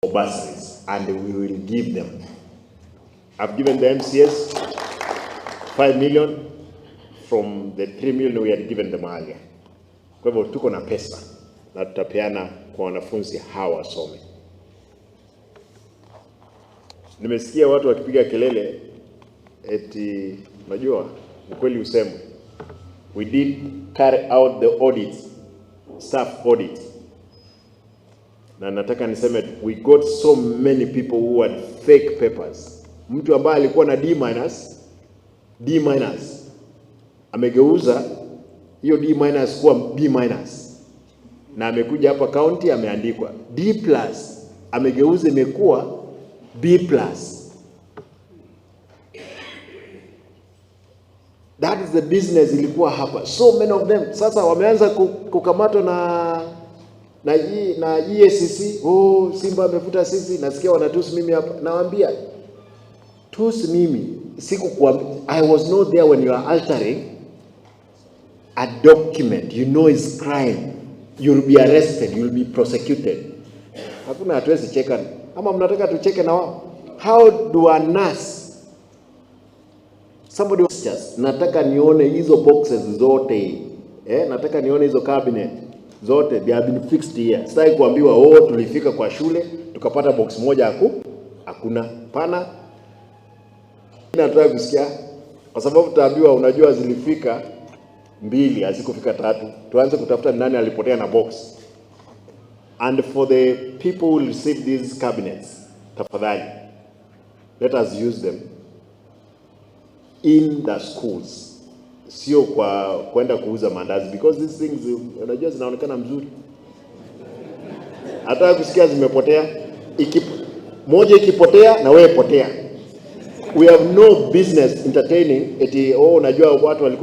For bursaries and we will give them. I've given the MCAs 5 million from the 3 million we had given them earlier. Kwa hivyo tuko na pesa na tutapeana kwa wanafunzi hawa wasome. Nimesikia watu wakipiga kelele eti, unajua ukweli usemwe, we did carry out the audits, staff audit, na nataka niseme we got so many people who had fake papers. Mtu ambaye alikuwa na D minus, D minus amegeuza hiyo D minus kuwa B minus, na amekuja hapa county ameandikwa D plus, amegeuza imekuwa B plus. That is the business ilikuwa hapa, so many of them sasa wameanza kukamatwa na EACC. Oh, Simba amefuta sisi, nasikia wanatusi mimi hapa. Nawaambia tusi mimi, sikukuambia. I was not there when you are altering a document, you know is crime, you'll be arrested, you'll be prosecuted. Hakuna, hatuwezi cheka, ama mnataka tucheke na wao? How do a nurse somebody just, nataka nione hizo boxes zote, eh, nataka nione hizo cabinet zote, they have been fixed here. Sitaki kuambiwa, "Oh, tulifika kwa shule tukapata box moja hakuna." Pana, nataka kusikia kwa sababu tutaambiwa, unajua zilifika mbili, hazikufika tatu. Tuanze kutafuta nani alipotea na box. And for the people who receive these cabinets, tafadhali let us use them in the schools, sio kwa kwenda kuuza mandazi, because these things, unajua zinaonekana mzuri, hata kusikia zimepotea. Moja ikipotea na wewe potea. We have no business entertaining eti, oh, unajua watu walikuwa